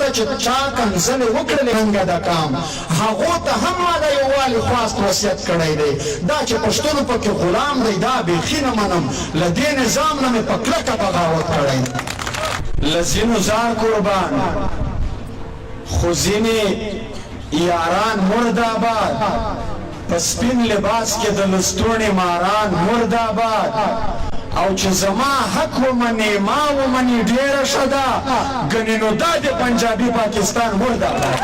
ته چې چا کنځلې وکړلې ننګه د کام هغو ته هم ما د یووالي خواست وصیت کړی دی. دا چې پښتون په کې غلام دی دا بیخي نه منم. له دې نظام نه مې په کلکه بغاوت کړی دی. له ځینو ځان قربان خو ځینې یاران مرده آباد. په سپین لباس کې د لستوڼي ماران مرده آباد او چې زما حق ومنې ما ومني ډېره ښه ده ګنې نو دا دې پنجابي پاکستان مرده آباد.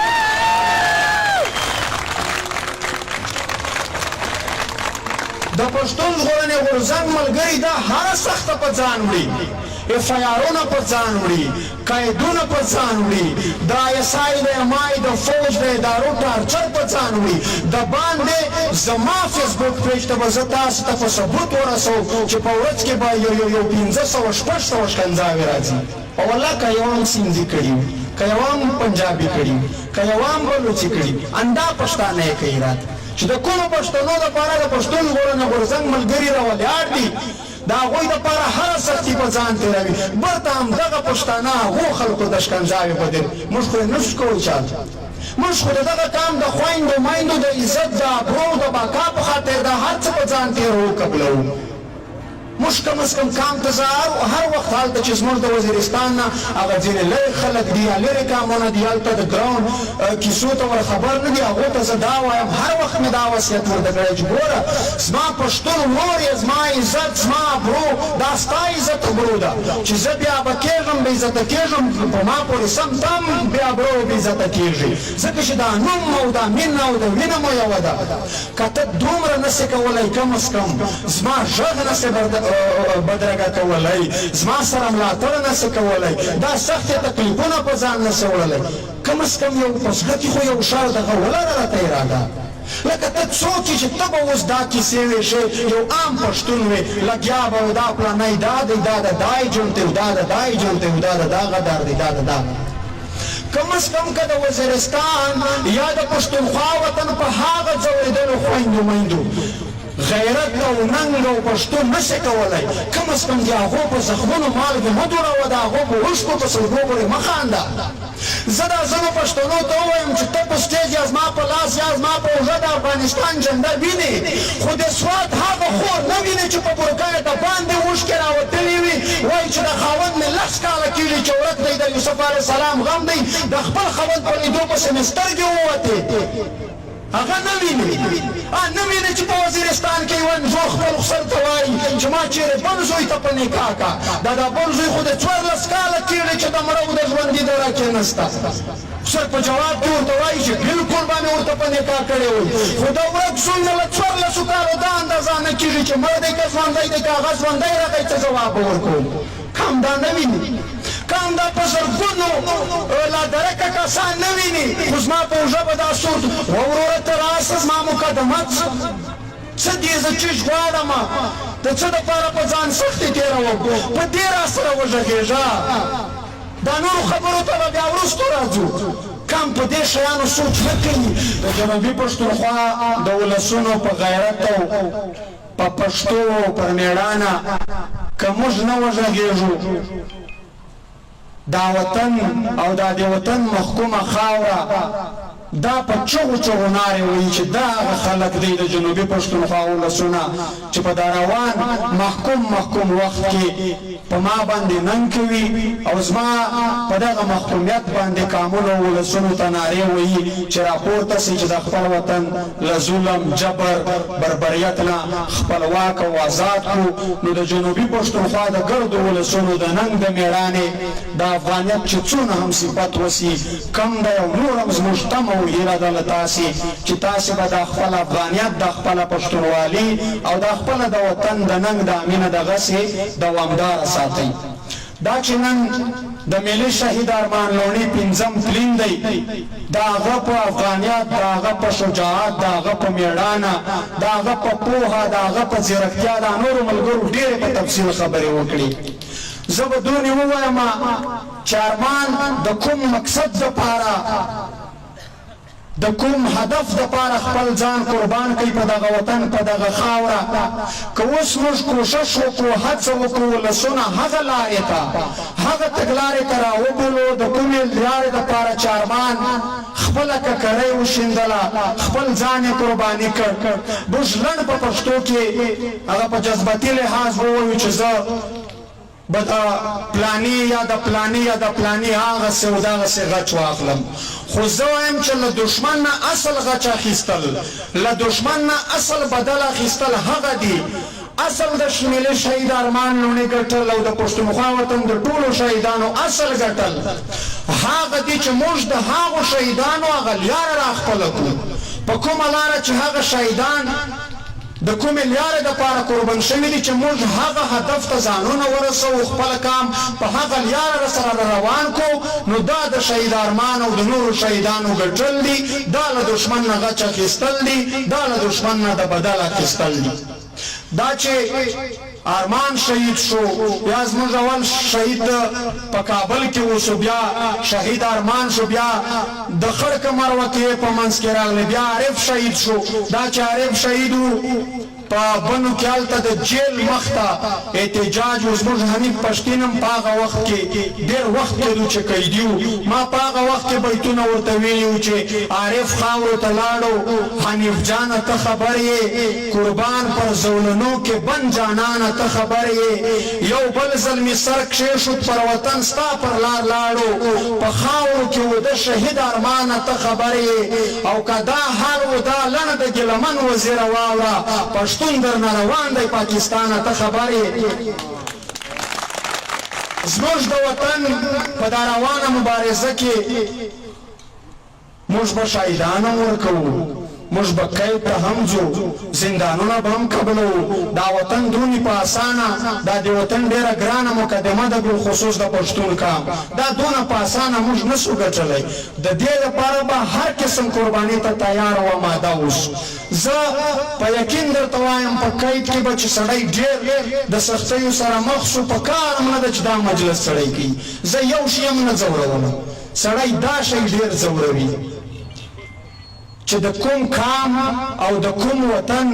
د پښتون ژغورنې غورځنګ ملګري دا هره سخته په ځان وړي، اېف آی آرونه په ځان وړي، قیدونه په ځان وړي، د آی اس آی، د ایم آی، د فوج د ادارو ټارچر په ځان وړي، د باندې زما فیسبوک پیج ته به زه تاسو ته په ثبوت ورسوم چې په ورځ کې به یو یو یو 500 600 ښکنځاوې راځي. په والله که یو هم سیندي کړي وي، که یو هم پنجابي کړي وي، که یو هم بلوڅي کړي وي، اندا پښتانه یې کوي راته چې د کومو پښتنو لپاره د پښتون ژغورنې غورځنګ ملګري راولاړ دي، د هغوی لپاره هره سختي په ځان تېروي، برته همدغه پښتانه هغو خلکو ته ښکنځاوې بدلوي، موږ خو یې نشو کوی چال، موږ خو د دغه قام د خویندو میندو د عزت، د ابرو او د بقا په خاطر دا هر څه په ځان تېروو قبلوو. موږ کم از کم کام ته زه هر هر وخت هلته چې زموږ د وزیرستان نه هغه ځینې لرې خلک دي یا لرې کامونه دي هلته د ګراونډ کیسو ته ور خبر نه دي هغو ته زه دا وایم هر وخت مې دا وصیت ورته کړی چې ګوره زما پښتون ورور یې زما عزت زما ابرو دا ستا عزت ابرو ده چې زه بې ابه کېږم بې عزته کېږم په ما پورې سم تم بې ابرو او بې عزته کېږي ځکه چې دا نوم او دا مینه او د وینه مو یوه ده. که ته دومره نه سې کولای کم از کم زما ږغ نه سې بدرګه کولای، زما سره ملاتړ نه سې کولای، دا سختې تکلیفونه په ځان نه سې وړلای، کم از کم یو په زړه کې خو یو ښه دغه ولره راته اراده. لکه ته څوک یې چې ته به اوس دا کیسې ویشې، یو عام پښتون وې لګیا به وې دا پلانی دا دی، دا د دا ایجنټ دی او دا د دا ایجنټ دی او دا د دا غدار دی، دا د دا. کم از کم که د وزیرستان یا د پښتونخوا وطن په هغه ځورېدلو خویندو میندو غیرت او ننګ او پښتو نه شې کولای، کم از کم د هغو په زخمونو مالګې مه دوړوه، د هغو په اوښکو په سلګو پورې مه خانده. زه دا ځینو پښتنو ته ووایم چې ته په سټیج یا زما په لاس یا زما په اوږه د افغانستان جنډه وینې، خو د سوات هغه خور نه وینې چې په برقعه یې دباندې اوښکې راوتلې وي، وایي چې د خاوند مې لس کاله کېږي چې ورک دی، د یوسف علیه السلام غم دی، د خپل خاوند په لیدو پسې مې سترګې ووتې. هغه نه ویني، نه ویني چې په وزیرستان کې یوه نجو خپل خسر ته وایي چې ما چېرې بل زوی ته په نکاح کا، دا دا بل زوی خو د 14 کاله کېږي چې د مړه او د ژوندي درک یې نشته. خسر په جواب کې ورته وایي چې بلکل به مې ورته په نکاح کړې وای، خو د ورک زوی نه له څوارلسو کالو دا اندازه نه کېږي چې مړ دی که ژوندی دی، که هغه ژوندی راغی څه ځواب به ورکوم؟ که همدا نه ویني، که همدا په زرګونو لادرکه کسان نه ویني، خو زما په اوږه به دا سور وروره ته راسه زما مقدمه څه دي، زه چیش غواړم، د څه دپاره په ځان سختې تېروم، په دې راسره وږغېږه. دا نورو خبرو ته به بیا وروسته راځو، کم په دې شیانو سوچ نه کوي. د جنوبي پښتونخوا د ولسونو په غیرت او په پښتو او پر مېړانه که موږ نه وږغېږو، دا وطن او دا د وطن محکومه خاوره دا په چغو چغو نارې وهي چې دا هغه خلک دی د جنوبي پښتونخوا ولسونه چې په دا روان محکوم محکوم وخت کې په ما باندې ننګ کوي او زما په دغه محکومیت باندې قامونو او ولسونو ته نارې وهي چې راپورته سئ چې د خپل وطن له ظلم، جبر، بربریت نه خپلواک او ازاد کړو. نو د جنوبي پښتونخوا د ګردو ولسونو د ننګ د مېړانې د افغانیت چې څونه هم صفت وسي کم دی او نور هم زموږ تمه او هیله ده له تاسې چې تاسې به دا خپل افغانیت، دا خپله پښتونوالي او دا خپله د وطن د ننګ دا مینه دغسې دوامداره ساتئ. دا چې نن د ملي شهید ارمان لوڼي پنځم تلین دی، د هغه په افغانیت، د هغه په شجاعت، د هغه په مېړانه، د هغه په پوهه، د هغه په ځیرکتیا دا نورو ملګرو ډېرې په تفصیل خبرې وکړې. زه به دونې ووایم چې ارمان د کوم مقصد لپاره. د کوم هدف د پاره خپل ځان قربان کوي په دغه وطن په دغه خاوره که اوس موږ کوښښ وکړو هڅه وکړو ولسونه هغه لارې ته هغه تګلارې ته راوبولو د کومې لارې د پاره چې ارمان خپله ککرۍ وشیندله خپل ځان یې قرباني کړ موږ لنډ په پښتو کې هغه په جذباتي لحاظ ووایو چې زه به د پلاني یا د پلاني یا د پلاني هغسې او دغسې غچ واخلم، خو زه وایم چې له دښمن نه اصل غچ اخیستل، له دښمن نه اصل بدل اخیستل هغه دي، اصل د ملي شهید ارمان لوڼي ګټل او د پښتونخوا وطن د ټولو شهیدانو اصل ګټل هغه دي چې موږ د هغو شهیدانو هغه لیاره راخپله کړو، په کومه لاره چې هغه شهیدان. د کومې لارې لپاره قربان شوي دي چې موږ هغه هدف ته ځانونه ورسوو، خپل قام په هغه لاره راسره روان کړو، نو دا د شهید ارمان او د نورو شهیدانو ګټل دي، دا له دښمن نه غچ اخیستل دي، دا له دښمن نه د بدل اخیستل دي. دا چې ارمان شهید شو بیا زموږ اول شهید په کابل کې وسو، بیا شهید ارمان شو، بیا د خړ کمر وکې په منځ کې راغلی، بیا عارف شهید شو. دا چې عارف شهید وو په بنو کې هلته د جیل مخته احتجاج و. زموږ حنیف پښتین هم په هغه وخت کې ډېر وخت کېدو چې قیدي و، ما په هغه وخت کې بیتونه ورته ویلي وو چې عارف خاورو ته لاړو حنیف جانه ته خبر یې، قربان پر زولنو کې بند جانانه ته خبر یې، یو بل ځل مې سر کښېښود پر وطن ستا پر لار لاړو، په خاورو کې وده شهید ارمانه ته خبر یې، او که دا حال و دا لڼ د ګیله من وزیره واوره، پښتون درنه روان دی پاکستانه ته خبر یې. زموږ د وطن په دا روانه مبارزه کې موږ به شاهدان هم ورکوو، موږ به قید ته هم ځو، زندانونه به هم قبلوو، دا وطن دونې په اسانه، دا د وطن ډېره ګرانه مقدمه ده، بالخصوص د پښتون قام دا دونه په اسانه موږ نه سو ګټلی، د دې لپاره به هر قسم قرباني ته تیار او اماده اوسو. زه په یقین درته وایم په قید کې به چې سړی ډېر د سختیو سره مخ سو، په کار هم نه ده چې دا مجلس سړی کوي، زه یو شی هم نه ځوروم. سړی دا شی ډېر ځوروي چې د کوم قام او د کوم وطن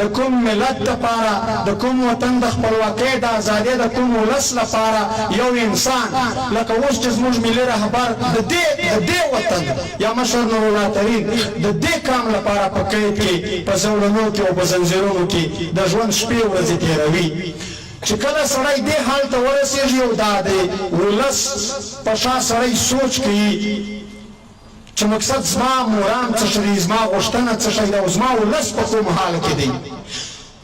د کوم ملت لپاره د کوم وطن د خپلواکۍ د ازادۍ د کوم ولس لپاره یو انسان لکه اوس چې زموږ ملي رهبر د دې د دې وطن یا مشر نورالله ترین د دې قام لپاره په قید کې په زولنو کې او په زنځیرونو کې د ژوند شپې ورځې تېروي، چې کله سړی دې حال ته ورسېږي او دا د ولس په شا سړی سوچ کوي چې مقصد زما مرام څه شی دی، زما غوښتنه څه شی ده او زما ولس په کوم حال کې دی،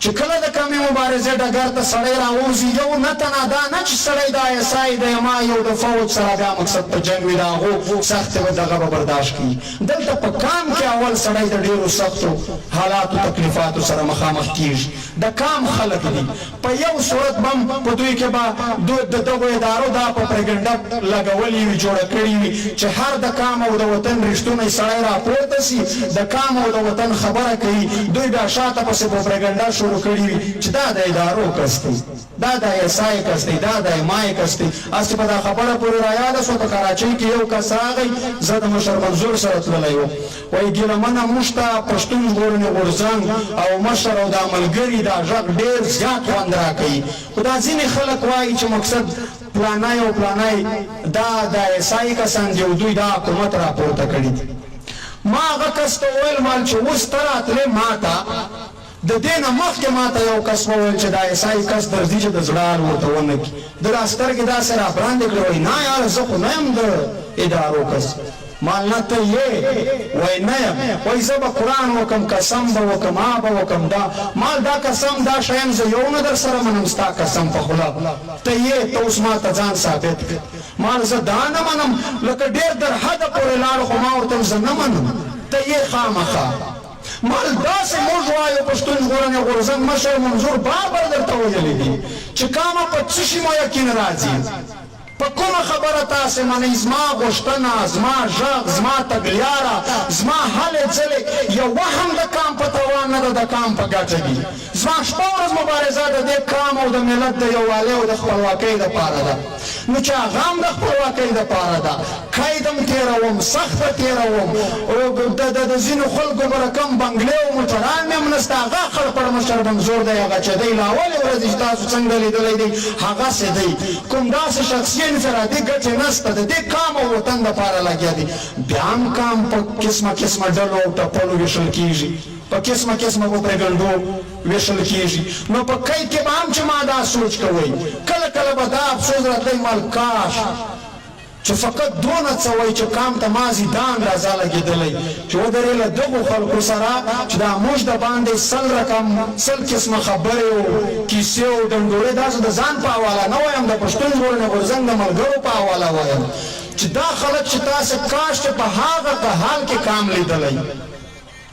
چې کله د قومي مبارزې ډګر ته سړی راووځي، یو نه تنها دا نه چې سړی د آی اس آی، د ایم آی او د فوج سره بیا مقصد په جنګ وي، د هغو سختې به دغه به برداشت کوي، دلته په قام کې اول سړی د ډېرو سختو حالاتو تکلیفاتو سره مخامخ کېږي. د قام خلک دي، په یو صورت به هم په دوی کې به د دغو ادارو دا پرپرګنډه لګولې وي، جوړه کړې وي چې هر د قام او د وطن رښتونی سړی راپورته شي، د قام او د وطن خبره کوي، دوی بیا شاته پسې پروپرګنډه شروع کړې وي چې دا د ادارو کس دی، دا د آی اس آی کس دی، دا د ایم آی کس دی. هسې په دا خبره پورې رایاده شوه، په کراچۍ کې یو کس راغی، زه د مشر منظور سره تللی وم، وایي ګیله منه موږ ته پښتون ژغورنې غورځنګ او مشر او دا ملګري دا غږ ډیر زیات خوند راکوي، خو دا ځینې خلک وایي چې مقصد پلانی او پلانی دا د آی اس آی کسان دي او دوی دا حکومت راپورته کړي دي. ما هغه کس ته وویل مال چې اوس ته راتلې ماته د دې نه مخکې ماته یو کس وویل چې د آی اس آی کس درځي چې د زړه حال ورته ونه کړي. ده دا سترګې داسې رابراندې کړې وایي نه یاره زه خو نه یم د ادارو کس. مال نه ته یې؟ وایي نه یم. وایي زه به قرآن وکړم قسم به وکړم ها به وکړم دا مال دا قسم دا شیان زه یو نه درسره منم ستا قسم په خوله ته یې ته اوس ماته ځان ثابت کړه. مال زه دا نه منم لکه ډېر در حده پورې لاړ خو ما ورته وویل زه نه منم ته یې خامخا. مال داسې موږ وایو پښتون ژغورنې غورځنګ مشر منظور بابر درته ویلي دي چې کامه په څه شي مو یقین راځي په کومه خبره تاسې منئ زما غوښتنه زما ږغ زما تګلیاره زما هلې ځلې یوه هم د کام په تاوان نه ده د کام په ګټه دي زما شپه ورځ مبارزه د دې کام او د ملت د یووالۍ او د خپلواکۍ لپاره ده نو چې هغه هم د خپلواکۍ لپاره ده قید هم تېروم. تېروم، سخته تېروم، او د ځینو خلکو په رقم بنګلې او موټران مې هم نشته، هغه خړ پړ مشر بنګزور دی، هغه چې دی له اولې ورځې چې تاسو څنګه لیدلی دی هغسې دی، کوم داسې شخصي انفرادي ګټې نشته، د دې قام او وطن دپاره لګیا دی. بیا هم قام په قسمه قسمه ډلو او ټپلو ویشل کیږي، په قسمه قسمه پروپیګنډو ویشل کیږي. نو په قید کې به هم چې ما دا سوچ کوئ، کله کله به دا افسوس راتلی، مال کاش چې فقط دونه څه وای چې قام ته مازې دا اندازه لګېدلی چې ودرې له دغو خلکو سره چې دا موږ د باندې سل رقم سل قسمه خبرې او کیسې او ډنډورې، دا زه د ځان په حواله نه وایم، د پښتون ژغورنې غورځنګ د ملګرو په حواله وایم چې دا خلک چې تاسې کاش چې په هغه حال کې قام لیدلی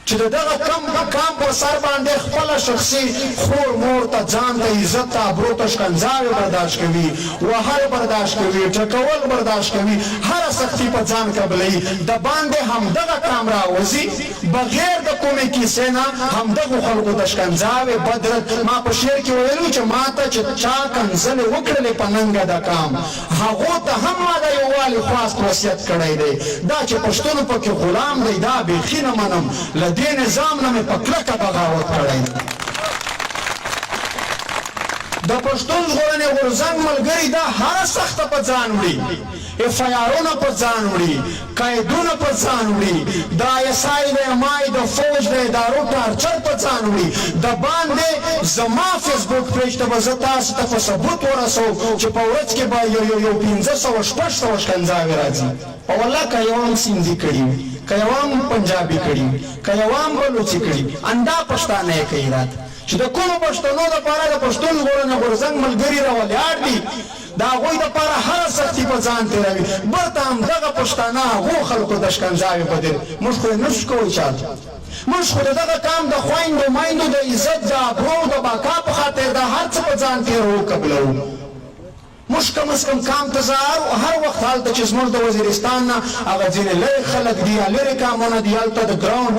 چې د دغه کم قام پر سر باندې خپله شخصي خور مور ته، ځان ته، عزت ته، ابرو ته ښکنځاوې برداشت کوي، وهل برداشت کوي، ټکول برداشت کوي، هره سختي په ځان قبلوي، د باندې همدغه قام راوځي بغیر د کومې کیسې نه همدغو خلکو ته ښکنځاوې بد رد. ما په شعر کې ویلي چې ماته چې چا کنځلې وکړلې په ننګه د قام، هغو ته هم ما د یووالي خواست وصیت کړی دی. دا چې پښتون په کې غلام دی دا بیخي نه منم. له دې نظام نه مې په کلکه بغاوت کړی دی. د پښتون ژغورنې غورځنګ ملګري دا هره سخته په ځان وړي، اېف آی آرونه په ځان وړي، قیدونه په ځان وړي، د آی اس آی، د اېم آی، د فوج د ادارو ټارچر په ځان وړي. د باندې زما فېسبوک پېج ته به زه تاسو ته په ثبوت ورسوم چې په ورځ کې به یو یو یو 500 600 ښکنځاوې راځي. په والله که یو هم سیندي کړي وي، که یو هم پنجابي کړي وي، که یو هم بلوڅي کړي وي، اندا پښتانه یې کوي راته. چې د کومو پښتنو لپاره د پښتون ژغورنې غورځنګ ملګري راولاړ دي، د هغوی لپاره هره سختي په ځان تېروي، برته همدغه پښتانه هغو خلکو ته ښکنځاوې بدلوي. موږ خو یې نه شو کوی چاته. موږ خو د دغه قام د خویندو، میندو د عزت، د ابرو او د بقا په خاطر دا هر څه په ځان تېروو، قبلوو. موږ کم از کم کام ته زه هر هر وخت هلته چې زموږ د وزیرستان نه هغه ځینې لرې خلک دي یا لرې کامونه دي، هلته د ګراونډ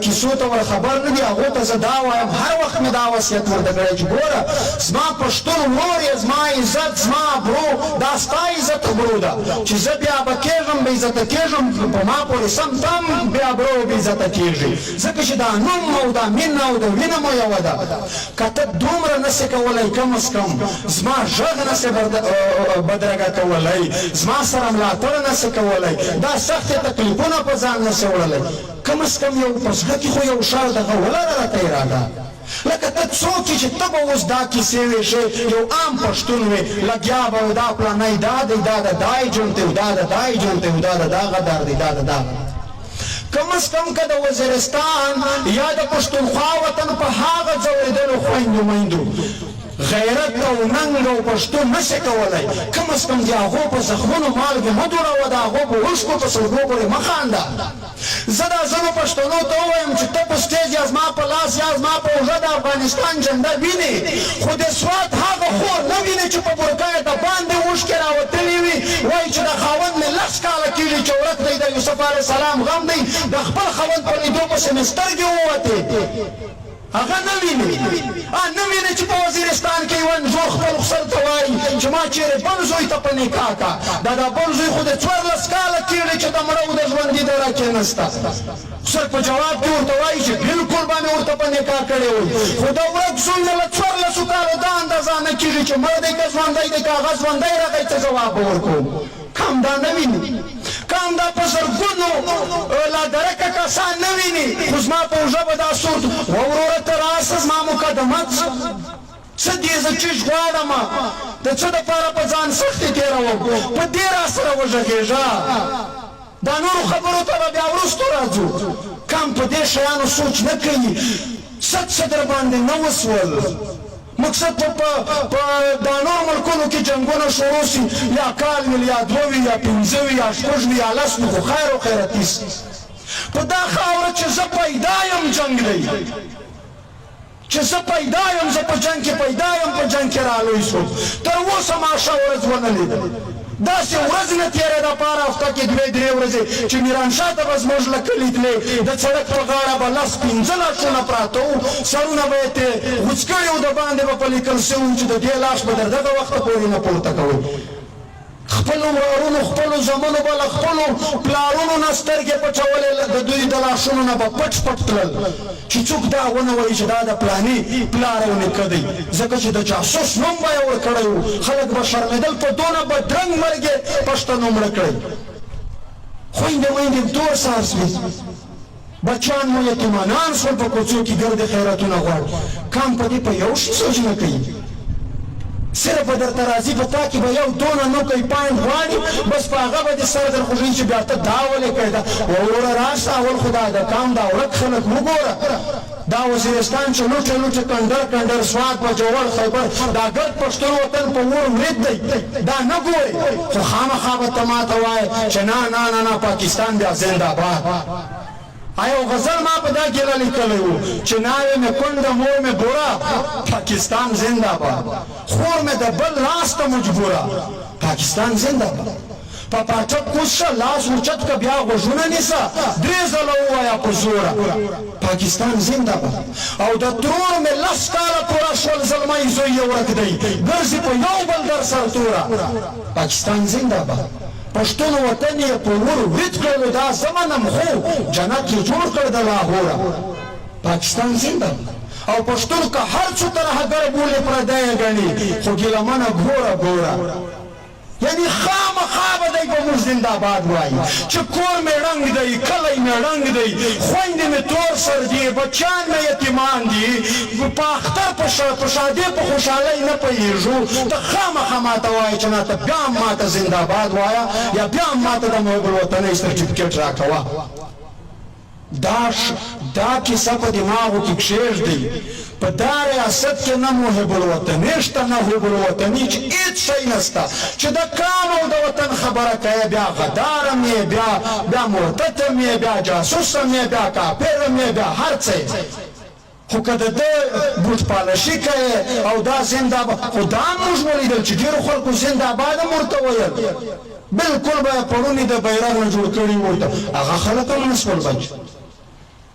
کیسو ته ور خبر نه دي، هغو ته زه دا وایم، هر وخت مې دا وصیت ورته کړی چې ګوره زما پښتون ورور یې، زما عزت، زما ابرو، دا ستا عزت ابرو ده، چې زه بې ابه کېږم، بې عزته کېږم، په ما پورې سم تم بې ابرو او بې عزته کېږي، ځکه چې دا نوم او دا مینه او د وینه مو یوه ده. که ته دومره نه سې کولای کم از کم زما ږغ نه سې بدرګه کولای، زما سره ملاتړ نه سې کولای، دا سختې تکلیفونه په ځان نه سې وړلای، کم از کم یو په زړه کې خو یو شر دغه ولره راته اراده. لکه ته څوک یې چې ته به اوس دا کیسې ویشې، یو عام پښتون وې لګیا به وې دا پلانی دا دی، دا د دا ایجنټ دی او دا د دا ایجنټ دی او دا د دا غدار دی، دا د دا غدار. کم از کم که د وزیرستان یا د پښتونخوا وطن په هغه ځورېدلو خویندو میندو غیرت او ننګ او پښتو نه شي کولای، کم از کم د هغو په زخمونو مالګې مه دوړوه، د هغو په اوښکو په سلګو پورې مه خانده. زه دا ځینو پښتنو ته ووایم چې ته په سټیج یا زما په لاس یا زما په اوږه د افغانستان جنډه وینې، خو د سوات هغه خور نه وینې چې په برقه یې د باندې اوښکې راوتلې وي، وایي چې د خاوند مې لس کاله کېږي چې ورک دی، د یوسف علیه السلام غم دی، د خپل خاوند په لیدو پسې مې سترګې ووتې. هغه نه ویني، نه ویني چې په وزیرستان کې یوه نجور خپل خسر ته وایي چې ما چېرې بل زوی ته په نکاح کا، دا دا بل زوی خو د 14 کاله کېږي چې د مړه او د ژوندي درک یې نشته. خسر په جواب کې ورته وایي چې بلکل به مې ورته په نکاح کړې وای، خو د ورک زوی مې له څوارلسو کالو دا اندازه نه کېږي چې مړ دی که ژوندی دی، که هغه ژوندی راغی څه ځواب به ورکوم. که همدا نه ویني، که همدا په زرګونو لادرکه کسان نه ویني، خو زما په اوږه به دا سور وه وروره ته راسه زما مقدمه څه دي، زه چیش غواړم، د څه دپاره په ځان سختې تېروم، په دې راسره وږغېږه. دا نورو خبرو ته به بیا وروسته راځو. کم په دې شیانو سوچ نه کوي، څه څه درباندې نه وسول. مقصد په په په دا نور ملکونو کې جنګونه شروع سي، یا کال وي، یا دوه وي، یا پنځه وي، یا شپږ وي، یا لس وي، خو خیر او خیرتي سي. په دا خاوره چې زه پیدا یم جنګ دی. چې زه پیدا یم، زه په جنګ کې پیدا یم، په جنګ کې رالوی شوم، تر اوسه ما ښه ورځ ونه لیده. داسې ورځ نه تېرېده په هره هفته کې دوې درې ورځې چې میرانشاه ته به زموږ له کلي تلې، د څړک په غاړه به لس پنځه لاشونه پراته وو، سرونه به یې ترې غوڅ کړي وو، د باندې به په لیکل شوي وو چې د دې لاش به تر دغه وخته پورې نه پورته کوئ. خپلو ورارونو خپلو زمنو به له خپلو پلارونو نه سترګې پټولې، د دوی د لاشونو نه به پټ پټ تلل چې څوک دا ونه وایي چې دا د پلاني پلار او نیکه دی، ځکه چې د جاسوس نوم به یې ورکړی و، خلک به شرمېدل، په دونه بدرنګ مرګ یې پښتنو مړه کړی. خویندې میندې تور سار شوې، بچیان مو یتیمانان شول، په کوڅو کې ګرځي خیراتونه غواړي. کام په دې په یو شي سوچ نه کوي، صرف به درته راځي، په تا کې به یو دونه نو کوي پاینټ غواړي، بس په هغه به دې سر در خوږوي چې بیا ته دا ولې کوې دا. وروره راشه، اول خو دا د کام دا ورک خلک وګوره، دا وزیرستان چې لوټه لوټه کنډر کنډر، سوات، باجوړ، خیبر، دا ګرد پښتون وطن په اور ورید دی، دا نه ګورې، خو خامخا به ته ماته وایې چې نه نه نه نه، پاکستان بیا زنده باد. یو غزل ما په دا ګیله لیکلی وو چې ناوې مې کونډه مور مې بوره، پاکستان زنده باد، خور مې د بل لاس ته مجبوره، پاکستان زنده باد. په پاټک کوز شه، لاس اوچت که، بیا غوږونه نیسه، درې ځله ووایه په زوره، پاکستان زنده باد. او د ترور مې 10 کاله پوره شول، زلمی زوی یې ورک دی، ګرځي په یو بل در سر توره، پاکستان زنده باد. پښتون وطن یې په ور ورید کړلو، دا زه منم، خو جنت یې جوړ کړ د لاهوره، پاکستان زنده باد. او پښتون که هر څو ترهګر بولي پردی یې ګڼي، خو ګیله منه ګوره ګوره، یعنی خامخا به دی په موږ زنده آباد وایي چې کور مې ړنګ دی، کلی مې ړنګ دی، خویندې مې تور سر دي، بچیان مې یتیمان دي، په اختر په ښادې په خوشحالۍ نه پوهېږو، ته خامخا ماته وایې چې نه، ته بیا هم ماته زنده آباد وایه، یا بیا هم ماته د محب الوطنۍ سرټیفیکیټ راکوه. دا کیسه په دماغو کې کښېږدئ، په دا ریاست کې نه محب الوطني شته نه حب الوطني، چې هېڅ شی نشته. چې د کام او د وطن خبره کوې، بیا غدار هم یې، بیا مرتد هم یې، بیا جاسوس هم یې، بیا کافر هم یې، بیا هر څه یې. خو که د ده بوټ پالشي کوې او دا زنده آباد، خو دا هم موږ ولیدل چې ډېرو خلکو زنده آباد هم ورته ویل، بالکل به یې پړوني د بیرغ نه جوړ کړي ورته، هغه خلک هم نه شول بچ.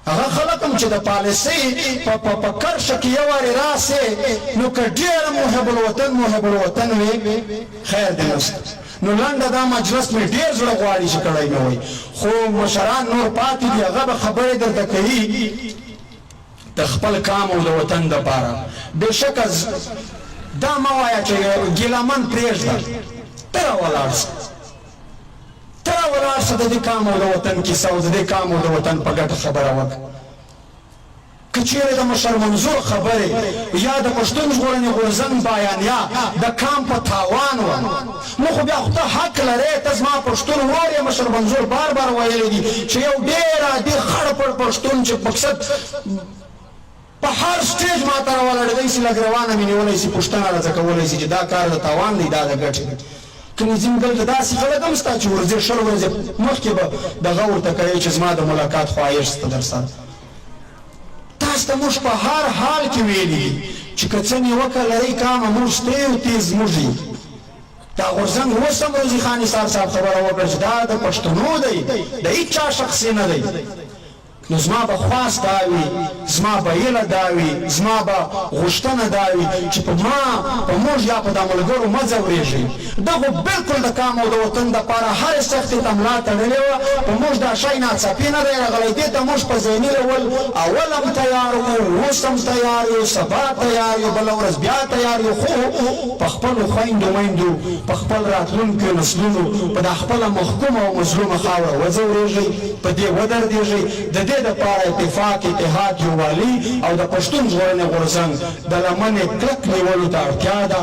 هغه خلک هم چې د پالیسۍ په کرښه کې یو وارې راسې، نو که ډېر محب الوطن محب الوطن وي، خیر دې نشته. نو لنډه دا مجلس مې ډېر زړه غواړي چې کړی مې وای، خو مشران نور پاتې دي، هغه به خبرې درته کوي د خپل کام او د وطن دپاره. بېشکه دا مه وایه چې ګیله من پرېږده، ته راولاړ شه، ته راولاړ شه، د دې کام او د وطن کیسه او د دې کام او د وطن په ګټه خبره وکړه. که چیرې د مشر منظور خبرې یا د پښتون ژغورنې غورځنګ بیانیه د کام په تاوان وه، نو خو بیا خو ته حق لرې، ته زما پښتون ورور یې. مشر منظور بار بار ویلي دي چې یو ډېر عادي خړ پړ پښتون چې مقصد په هر سټیج ماته راولاړېدای شي، له ګرېوانه مې نیولی شي، پوښتنه راڅخه کولی شي چې دا کار د تاوان دی، دا د ګټې دی. کني ځینې دلته داسې خلک هم شته چې ورځې 20 ورځې مخکې به دغه ورته کوي چې زما د ملاقات خواهش شته در سره. تاسو ته موږ په هر حال کې ویلي دي چې که څه نیوکه لرئ کامه موږ ته یو تیز موږ یو. دا غورځنګ اوس هم روزي خان نثار صاحب خبره وکړه چې دا د پښتنو دی، د هیچا شخصي نه دی. نو زما به خواست دا وي، زما به هیله دا وي، زما به غوښتنه دا وي چې په ما، په موږ یا په دا ملګرو مه ځورېږئ. دغو بالکل د کام او د وطن دپاره هرې سختې ته ملا تړلې وه، په موږ دا شی ناڅاپي نه دی راغلی، دې ته موږ په ذهني لول اول هم تیار وو، اوس هم تیار یو، سبا تیار یو، بله ورځ بیا تیار یو، خو په خپلو خویندو میندو، په خپل راتلونکیو نسلونو، په دا خپله محکومه او مظلومه خاوره وځورېږئ، په دې ودردېږئ. د دې دپاره اتفاق، اتحاد، یووالي او د پښتون ژغورنې غورځنګ د لمنې کلک نیولو ته اړتیا ده.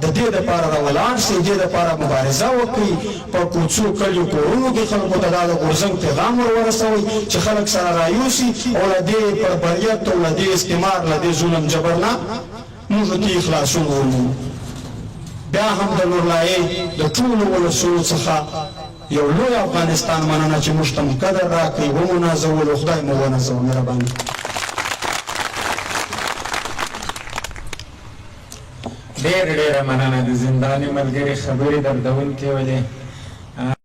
د دې دپاره راولاړ شئ، دې دپاره مبارزه وکړئ، په کوڅو، کلیو، کورونو کې خلکو ته دا د غورځنګ پیغام ور ورسوئ چې خلک سره رایوسي او له دې بربریت او له دې استعمار، له دې ظلم جبر نه موږ تی خلاصون ومومو. بیا هم د لورلایې د ټولو ولسونو څخه یو لوی افغانستان مننه چې موږ ته مو قدر راکړئ، ومو نازولو، خدای مو ونازوه. مهرباني. ډېره ډېره مننه د زنداني ملګري، خبرې دردونکې ولې.